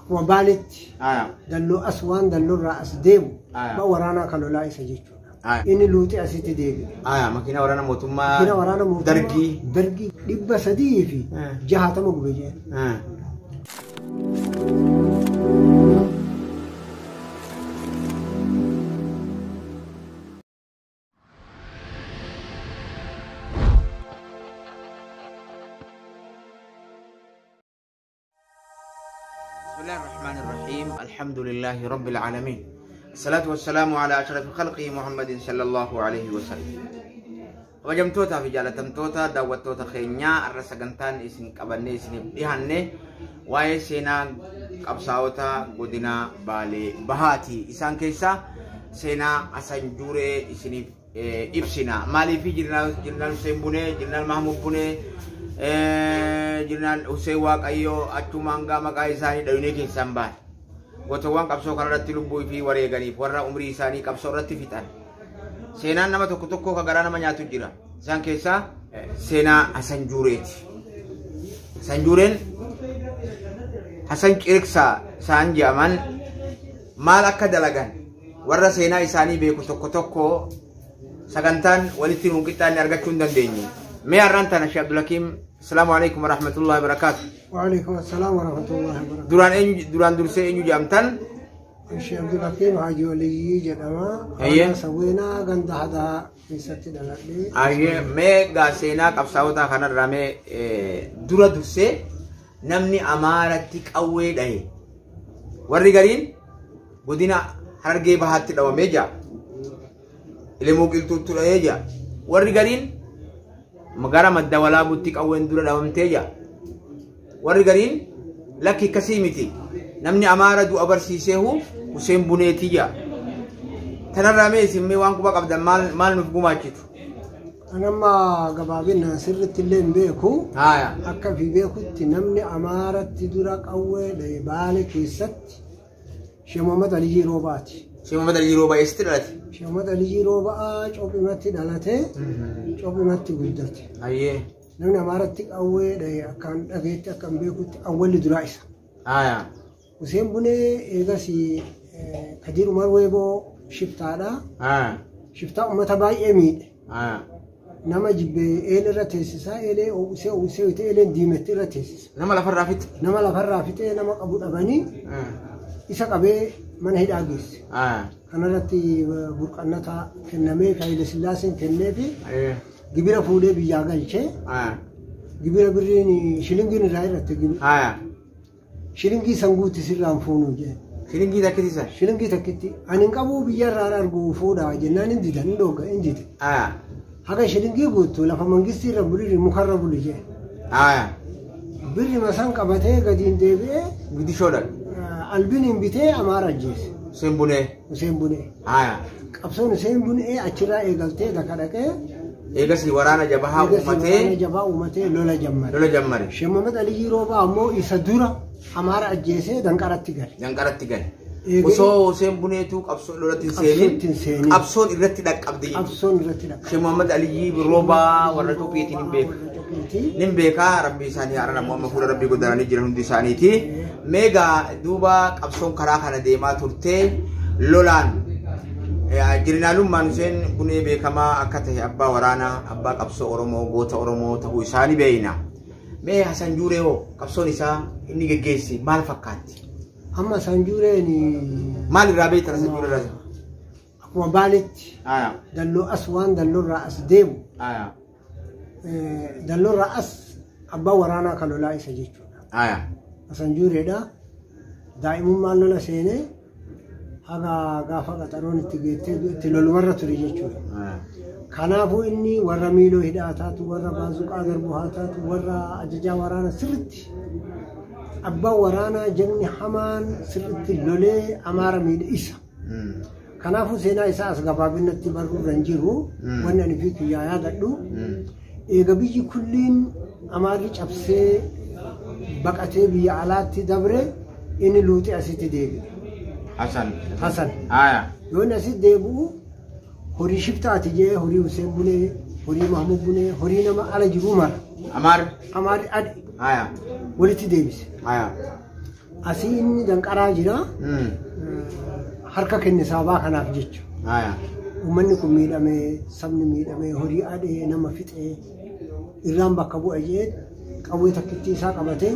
Akkuma Baaletti dalloo as waan dalloorraa as deemu waraanaa kan lolaa isa jechuudha. Inni luuxee asitti deebi'e. Makiina waraana mootummaa. Makiina waraana mootummaa Dargii. Dargii 360 gube jee. بسم الله الرحمن الرحيم، الحمد لله رب العالمين، الصلاة والسلام على أشرف خلقه محمد صلى الله عليه وسلم. Kabajamtootaa fi jaalatamtoota daawwattoota keenyaa, har'a sagantaan isin qabannee isiniif dhiyaanne waa'ee seenaa qabsaa'ota godina Baalee Bahaati. Isaan keessaa seenaa Hasan Juuree isiniif ibsina. Maaliif Jeneraal Hussein Bunee, Jeneraal Mahmud Bunee, Jeneraal Hussein Waaqayyoo achumaan gaa maqaa isaanii dhayinee keessaan baane. Gootawwan qabsoo kanarratti lubbuu fi wareeganiif warra umrii isaanii qabsoo irratti fixan. Seenaan nama tokko tokko kan garaa nama nyaatu jira. Isaan keessaa seenaa Hasan Juureeti. Hasan Juureen Hasan Qirqsaa isaan jedhaman maal akka dalagan warra seenaa isaanii beeku tokko tokko sagantaan walitti nuun qixxaanne argachuu hin dandeenye. Mee har'aan tana Sheekh Abdulhakiim, Asalaamu alaikum warahmatullahi wabarakaatu. Waalaikum assalaam warahmatullahi wabarakatuh. Duraan eenyu, duraan dursee eenyu jedhamtan? Sheekh Abdulhakiim Haji Waliyyii jedhama. Ayyee. Aanaa Sawweenaa ganda Hadaa keessatti dhaladhee. Ayyee, mee gaa seenaa qabsaa'otaa kanarraa mee dura dursee namni Amaaratti qawwee dhahe. Warri gariin godina Harargee Bahaatti dhawamee jira. Ilimuu Qilxuutti dhahee jira. Warri gariin gara Madda Walaabuutti qawween dura dhawamtee jira. Warri gariin lakki akkasii miti. Namni Amaara du'a barsiiseehu Hussein Buneetii jira. Tanarraa mee isin mee waan quba qabdan maal maal nuuf gumaachitu? Anamma gabaabinaan sirriitti illee hin beeku. Haaya. Akka fi beekutti namni Amaaratti dura qawwee dhahe Baale keessatti Sheekh Muhammad Aliyyii Roobaati. Sheekh Muhammad Aliyyii Roobaa eessatti dhalate? Sheekh Muhammad Aliyyii Roobaa Cophimatti dhalate, Cophimatti guddate. Ayyee. Namni Amaaratti qawwee dhahe akkaan dhageetti akkaan beekutti awwalli duraa isa. Haaya. Hussein Bunee eegas Kadir Umar Weeboo shiftaadha. Haaya. Shiftaa uummata baay'ee miidhe. Haaya. Nama jibbee eelee irra teessisaa, eelee uwwisee uwwisee uwwisee eeleen diimetti irra teessisa. Nama lafarraa fixe. Nama lafarraa fixee nama qabu dhabanii isa qabee mana hidhaa geesse. Haaya. Kanarratti burqannata kennamee Haayile Sillaaseen kenneefi gibira fuudhee biyyaa galchee Haaya. gibira birriin shilingiin irraa irratti Haaya. shilingii san guutti sirraan fuunuu jee. Shilingii takkitiisa. Shilingii takkitti ani hin qabuu biyya irraa argu fuudhaa jennaan hin didan, hin dhoogga, hin dide. Haaya. Haga shilingii guuttu lafa mangistii irra bulii mukarra buli jee. Haaya. Birri masaan qabatee gadiin deebi'ee Gudishoo dhaqe. Albiniin bitee Amaara ajjeese. Hussein Bunee. Hussein Bunee. Haaya. Qabsoon Hussein Bunee achirraa eegaltee daka dhaqee. Eegas waraana jabahaa eegas waraana uummatee jabaa uummatee lola jammare. Lola jammare. Sheekh Muhammad Aliyyii Roobaa ammoo isa dura Amaara ajjeesee danqaratti gale. Danqaratti gale. Eegee- Osoo Hussein Buneetu qabsoo lolatti hin Qabsootti hin seenin seenin. qabsoon irratti dhaqqabde jechuudha. Qabsoon irratti dhaqqabde. Sheekh Muhammad Aliyyii Roobaa warra Cophiitiin hin beeku. Warra Cophiitii. Nin beekaa, rabbi isaanii haara amma fuula rabbii godaananii jiran hundi isaaniiti. Meegaa duuba qabsoon karaa kana deemaa turte lolaan jirinaalummaan Hussein Bunee beekamaa akka ta'e abbaa waraanaa, abbaa qabsoo Oromoo, goota Oromoo ta'uu isaanii beeyna. Mee Hasan Juuree hoo qabsoon isaa inni geggeesse maal fakkaatti? Amma Hasan Juureen Maal irraa beektan Hasan Juuree irraa? Akkuma Baaletti Haaya. dalloo as waan dalloorraa as deemu Haaya. dalloorraa as abbaa waraanaa kan lolaa isa jechuudha. Haaya. Hasan Juureedha. Daa'imummaan lola seenee haga gaafa qaxaroon itti geettee itti lolumarra ture jechuudha. Haaya. Kanaafuu inni warra miiloo hidhaa taatu, warra baazuqaa garbuu haa taatu, warra ajajaa waraanaa sirriitti abbaan waraanaa jagni hamaan sirriitti lolee Amaara miidhe isa. Kanaafuu seenaa isaa as gabaabinatti barruu irra hin jiru. Wanni ani fi kiyyaa yaadadhu. Eega biyyi kulliin Amaarri cabsee baqatee biyya alaatti dabre inni luuxee asitti deebi'e. Hasan. Hasan. Haaya. Yoo inni asitti deebi'u horii shiftaati jee horii Hussein Bunee, horii Mahmud Bunee, horii nama ala jiruu mara. Amaarri. Amaarri adi Haaya. walitti deebise. Haaya. Asii inni danqaraa jira. Harka kenne sababaa kanaaf jecha. Uummanni kun miidhamee, sabni miidhamee, horii adhee, nama fixee irraan bakka bu'a jee qawwee takkittii isaa qabatee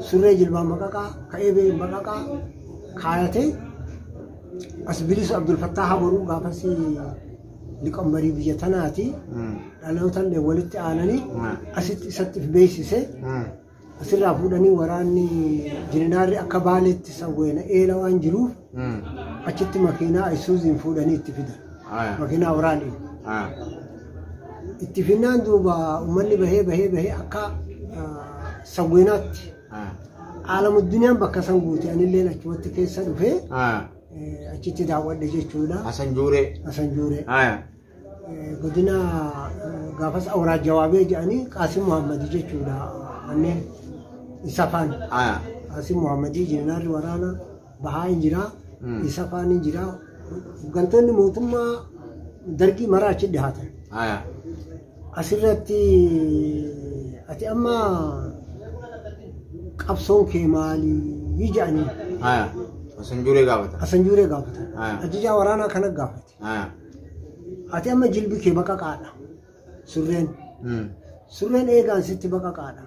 surree jilbaan baqaqaa, ka'ee ba'een baqaqaa kaayatee as bilisu Abdul Fattah Boruu gaafas liqambarii biyya tanaati. Dhalootallee walitti aananii asitti isatti beeksise. Asirraa fuudhanii waraanni jeneraarri akka Baaleetti sawweena eela waan jiruuf achitti makiinaa Isuuziin fuudhanii itti fidan. Makiinaa waraaniin. Itti finnaan duuba uummanni bahee bahee bahee akka sawweenaatti Aalamuddinaan bakka san guute anilleen achumatti keessa dhufee achitti daawwadhe jechuudha. Hasan Juuree. Hasan Juuree. Godina gaafas Awraajja Waabee jedhanii Qaasim Muhammadii jechuudha. Manneen isa faan. Qaasim Muhammadii jeneraarri waraana bahaa hin jira. Isa faan hin jira. Hooggantoonni mootummaa dargii maraa achi dhihaatan. Asirratti ati amma qabsoon kee maalii jedhanii. Hasan Juuree gaafata. Hasan Juuree gaafata. Ajajaa waraanaa kana gaafate. Ati amma jilbi kee baqaqaadha. Surreen. Surreen eegaan sitti baqaqaadha.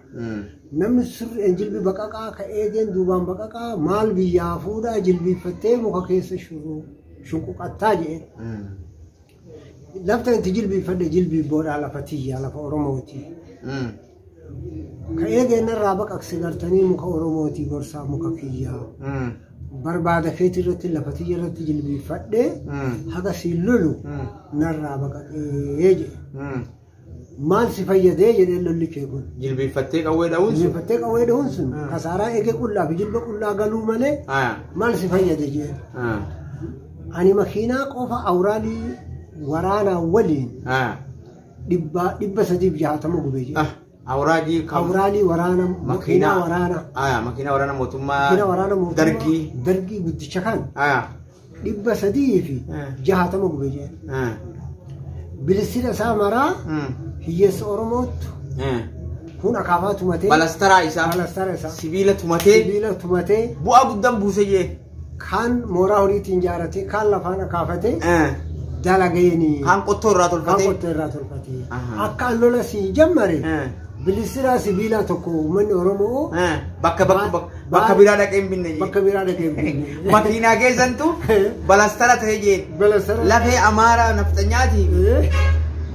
Namni surreen jilbi baqaqaa ka eegeen duubaan baqaqaa maal biyyaa fuudhaa jilbiiffattee muka keessa shunquqattaa jedheen. Lafta itti jilbiiffadhe jilbii boodhaa lafa tiyyaa lafa Oromooti. Ka eegeen irraa baqaqse gartanii muka Oromooti gorsaa muka kiyyaa. Barbaada keetii irratti lafa tiyya irratti jilbiiffadhe haga siin lolu narraa baqaqee jedhe. Maal si fayyadee jedhee lolli kee kun. Jilbiiffattee qawwee dha'uun sun. Jilbiiffattee qawwee dha'uun sun kasaaraa eegee qullaa fi jilba qullaa galuu malee maal si fayyade jedhe. Ani makiinaa qofa awraalii waraanaa waliin 360 gubee jedhe. Awraajii kam? Awraalii waraana makiinaa waraana. Makiinaa waraana mootummaa. Makiinaa waraana mootummaa. Dargii. Dargii guddicha kan. 360 gubee jedhe. Bilisira isaa maraa hiyyeessa Oromootu kun akaafaa tumatee. Balastaraa isaa. Balastara isaa. Sibiila tumatee. Sibiila tumatee. Bu'aa guddaan buuse jee. Kaan mooraa horiitiin ijaaratee kaan lafaan akaafatee. Dalageeni. Kaan qottoo irraa tolfatee. Kaan qottoo irraa tolfatee. Akka an lola si jammare. Bilisira sibiila tokko uummanni Oromoo. Bakka biraa dhaqee hin binne. Bakka biraa dhaqee hin binne. Makiinaa keessantu balastara ta'e jeen. Balastara. Lafee Amaaraa nafxanyaati.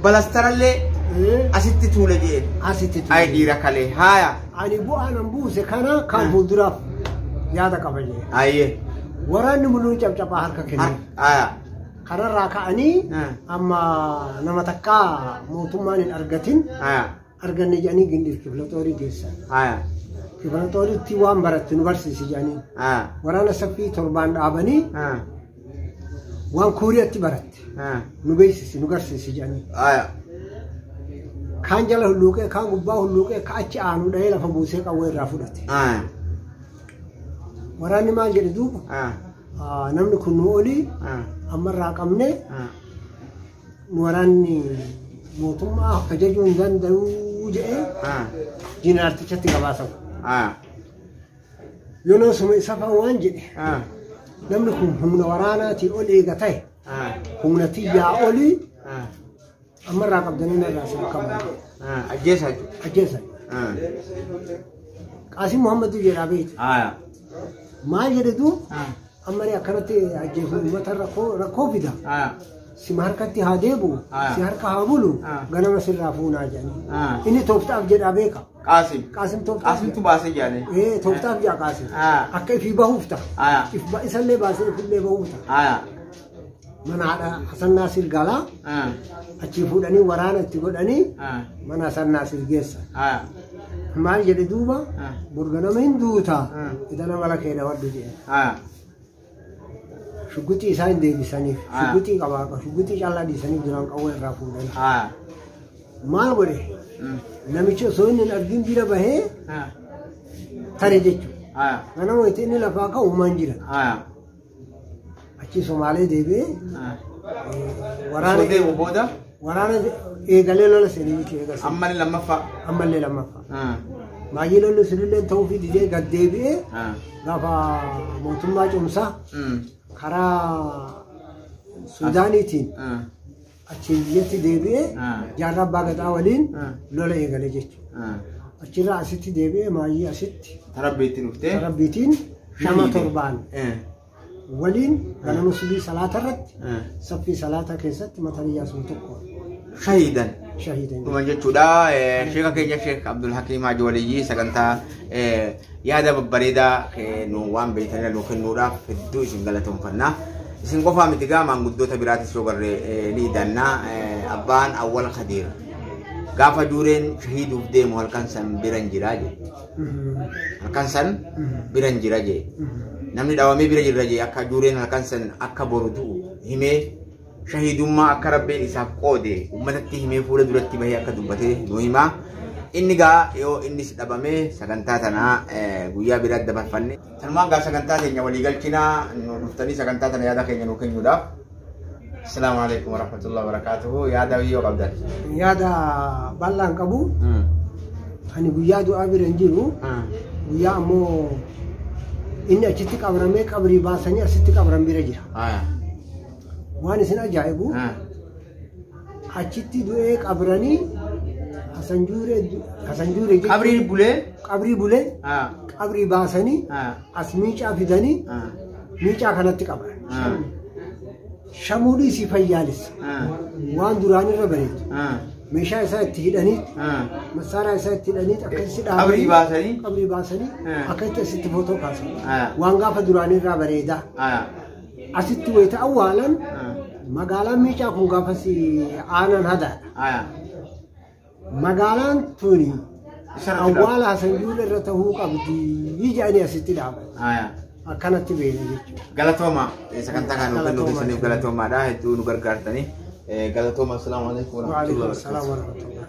Balastarallee asitti tuule jeen. Asitti tuule. Ayi dhiira kalee haaya. Ani bu'aan an buuse kana kan fuulduraaf yaada qaba jee. Ayyee. Waraanni muluun cabcabaa harka kenne. Kanarraa ka'anii amma nama takkaa mootummaan hin argatin. Arganne jedhanii Gindir Kiflatoorii geessan. Kiflatooriitti waan baratte nu barsiisi jedhanii. Waraana saffii 7 dhaabanii waan Kuuriyaatti baratte nu beeksisi nu garsiisi jedhanii. Kaan jala hulluuqee kaan gubbaa hulluuqee ka achi aanu dhahee lafa buusee qawwee irraa fudhate. Waraanni maal jedhe duuba namni kun nu olii ammarraa qabne waraanni mootummaa ajajuu hin danda'u jedhee jeneraartichatti gabaasamu. Yoonoo suma isa fa'aa waan jedhe namni kun humna waraanaatii ol eega ta'e humna tiyyaa olii ammarraa qabdanii narraa sin qaban. Ajjeesaa jechuudha. Ajjeesaa. Qaasim Muhammadu jedhaa beektu. Maal jedhe duuba ammallee akkanatti ajjeesu uummata rakkoo fida. Si harkatti haa deebi'u, si harka haa bulu, ganama sirraa fuunaa jedhanii. Inni tooftaaf jedhaa beeka. Qaasim. Qaasim tooftaaf. Qaasimtu baasee jedhanii. Tooftaaf jedha Qaasim. Akka ifii bahuuf ta'a. Isallee baasee ifillee bahuuf ta'a. Mana haadha Hasan Naasir galaa. Achii fuudhanii waraana itti godhanii mana Hasan Naasir geessan. Maal jedhe duuba burga nama hin duuta idana mala kee dawadhu jedhe. Shugguxii isaa hin deebisaniif shugguxii qabaa shugguxii callaa dhiisaniif duraan qawwee irraa fuudhanii. Maal godhe namichi osoo inni hin argin bira bahee tare jechuudha. Ganama itti inni lafaa ka'u uumaan jira. Achi Somaalee deebi'ee waraana eegalee lola seenee jechuudha. Ammallee lammaffaa. Ammallee lammaffaa. Maayyii lolli sunillee ta'uufii didee gad deebi'ee gaafa mootummaa cimsaa karaa Suudaaniitiin achiin biyyatti deebi'ee jaarraa abbaa gadaa waliin lola eegale jechuudha. Achirraa asitti deebi'ee maayyii asitti Tarabbiitti dhuftee. Tarabbiitiin nama torbaan waliin ganama subii salaata irratti saffii salaataa keessatti mata biyyaa sun tokko Shahiidan. Shahiidan. Dhuma jechuudha. Sheeka keenya Sheek Abdul Hakiim Haji Waliyyii sagantaa yaada babbareedaa nu waan beektanii nu kennuudhaaf hedduu isin galatoomfanna. Isin qofaa miti gaa maanguddoota biraatis yoo garree ni hidanna. Abbaan Awwal Khadiir gaafa juureen shahiiduuf deemu halkan san biran jira jee. Halkan san biran jira jee. Namni dhawamee bira jirra jee akka juureen halkan san akka boru du'u himee shahiidummaa akka rabbiin isaaf qoode uummatatti himee fuula duratti bahee akka dubbate nu himaa. Inni gaa yoo innis dhabame sagantaa tanaa guyyaa biraatti dabarfanne. Sanumaan gaa sagantaa teenya walii galchinaa nu dhuftanii sagantaa tana yaada keenya nu kennuudhaaf. Assalaamu alaikum warahmatullahi wabarakatuhu. Yaada yoo qabdan. Yaada bal'aan qabu ani guyyaa du'aa bira hin jiru guyyaa ammoo inni achitti qabramee qabrii baasanii asitti qabran bira jira. Waan isin ajaa'ibu achitti du'ee qabranii Hasan Juuree Hasan Juuree jechuun Qabrii bulee. Qabrii bulee qabrii baasanii as miicaa fidanii miicaa kanatti qabran. Shamuu dhiisii fayyaalessa. Waan duraan irra bareedu. Meeshaa isaa itti hidhanii massaaraa isaa itti hidhanii akkasitti dhaabanii Qabrii baasanii? Qabrii baasanii akkasitti asitti footoo kaasan. Waan gaafa duraan irraa bareedaa. Asitti wayita awwaalan magaalaan miicaa kun gaafas aanan hadaadha. Magaalaan tuni awwaala Hasan Juulee irra ta'uu qabdi jedhanii asitti dhaaban. Akkanatti beekna jechuudha. Galatooma sagantaa kana nu kennuu keessaniif galatoomaadha hedduu nu gargaartanii. Galatooma assalaamu alaikum Waalaikum warahmatullahi salaam wabarakatuh. warahmatullahi.